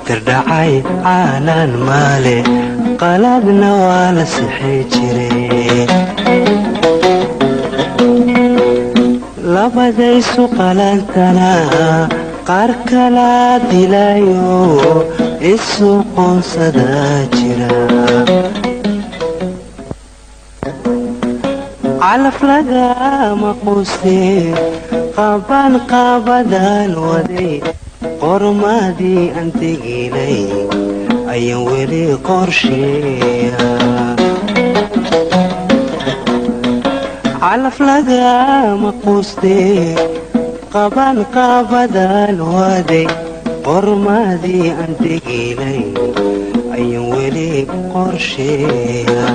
Dardhacay caalaan maale, qaladna waa la sixi jiray. Labadaysu qalantana qaar kalaa dilayo, isu qoonsadaa jira. Calaf lagama quustee, qaban qaabadaan waday, qormadii aan teginay ayaan weli qorsheeya. Calaf lagama quustee, qaban qaabadaan waday, qormadii aan teginay ayaan weli qorsheeya.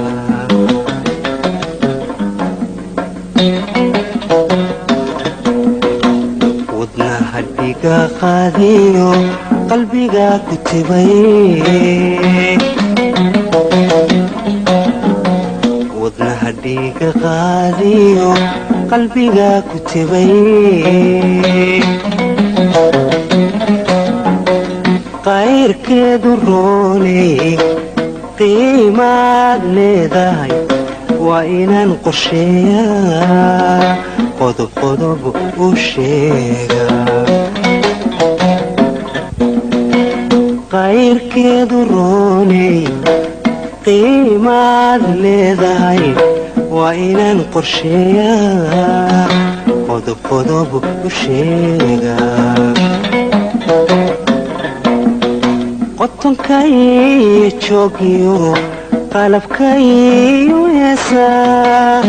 Wadnaha dhiga qaadiyo qalbiga ku tibay, wadnaha dhiiga qaadiyo qalbiga ku tibay, qayrkeedu rooney qiimaad leedahay, waa inaan qorsheeyaa, qodob qodob u sheega. Qayrkeedu rooney qiimaad leedahay, waa inaan qorsheeyaa, qodob qodob u sheega. Qotonkaiyo joogiyo qalabkaiyo heesaa,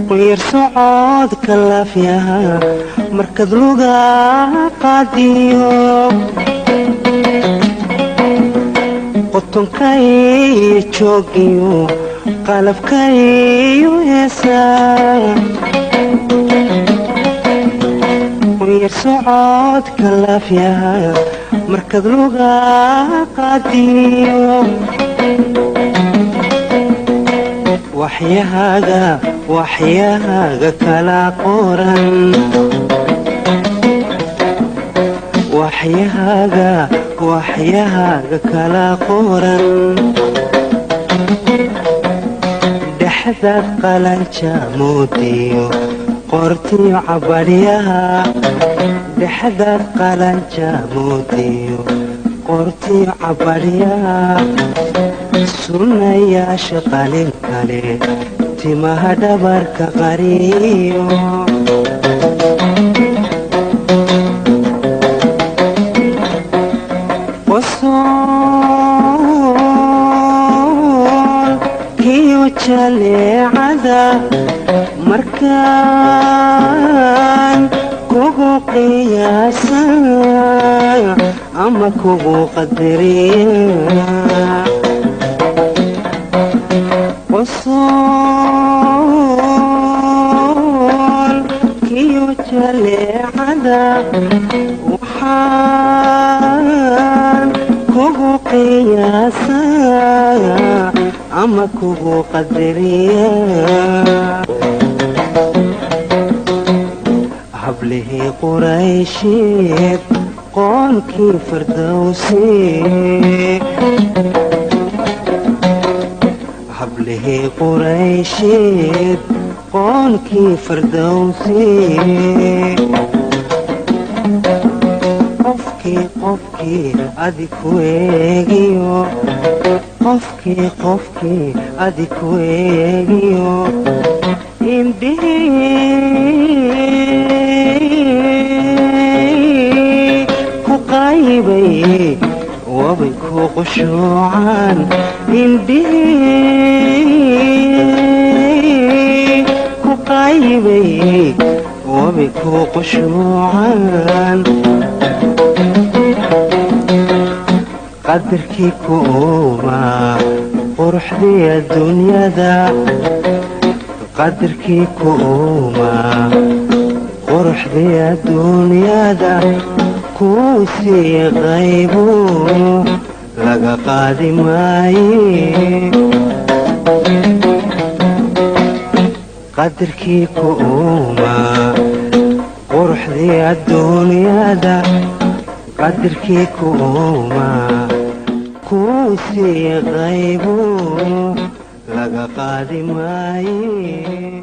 qunyar socodka laafyaha markad luga qaadiyo. Qotonkaiyo joogiyo qalabkaiyo heesaa, qunyar socodka laafyaha markad luga qaadiyo. Waxyahaaga waxyahaaga kala qoran, waxyahaaga waxyahaaga kala qoran, dhexdaad qalanja moodiyo qortiyo cabadhyaha, dhexdaad qalanja moodiyo qortiyo cabadhyaha, sunnayaasha qalin kale timaha dhabarka qariyo. Qosool kiyo jaleecada markaan kugu qiyaasa ama kugu qadariya. Qosool kiyo jaleecada waxaan kugu qiyaasaa ama kugu qadariya. Hablihii Quraysheed qoonkii Fardowsi, hablihii Quraysheed qoonkii Fardowsi, qofkii qofkii adi ku eegiyo, qofkii qofkii adi ku eegiyo, indhihii ku qaybay wabay ku qushuucaan, indhihii ku qaybay wabay ku qushuucaan. Qadarkii ku uumaa quruxdii adduunyada, qadarkii ku uumaa quruxdii adduunyada, kuu sii qaybo laga qaadi maaye. Qadarkii ku uumaa quruxdii adduunyada, Qadarkii kuuma kuu siiye qaybo, laga qaadi maaye.